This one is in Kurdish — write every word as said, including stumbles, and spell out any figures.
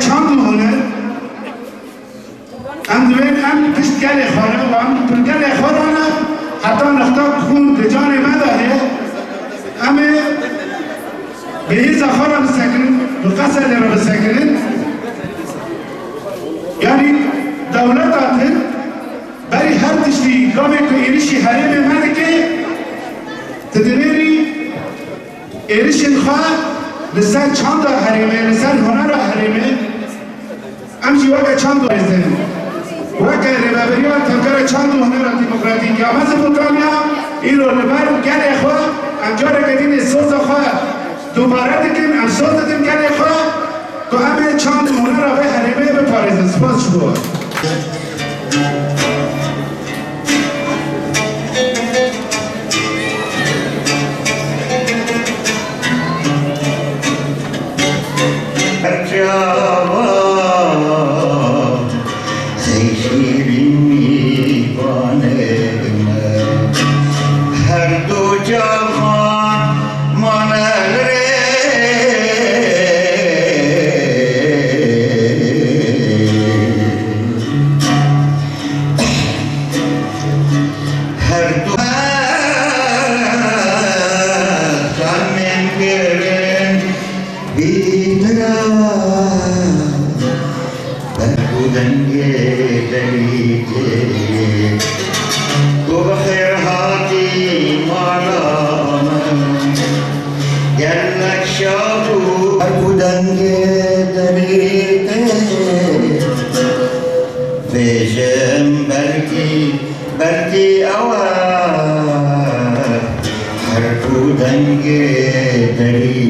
çand û huner, em divên em pişt gelê xwe re û em bi gelê xwe re ne, heta nexta ku hûn di canê me de heye, em ê bi hêza xwe re bisekinin, bi qesedê re bisekinin. Yanî dewleta Tirk berî her tiştî gavê ku êrişî herêmê me dike, tu dinêrî êrişên xwe li ser çanda herêmê, li ser hunera herêmê, em jî weke çand dixwazin. Weke Rêveberiya Tevgera Çand û Hunera Demokratîk ya Mezopotamya, îro li ber gelê xwe, em careke din ê soza xwe dubare dikin, em soz didin gelê xwe, ku em ê çand û hunera vê herêmê biparêzin. Spas ji bo we. Çawa ey şîrîn mîvanê me, her du çavan mane li rê. Her du çavan min kirin bî tira. Berk û dengê derî tê, tu bi xêr hatî mala min. Gelek şad û berk û dengê derî tê, bêjim berkî, berkî ew e, berk û dengê derî.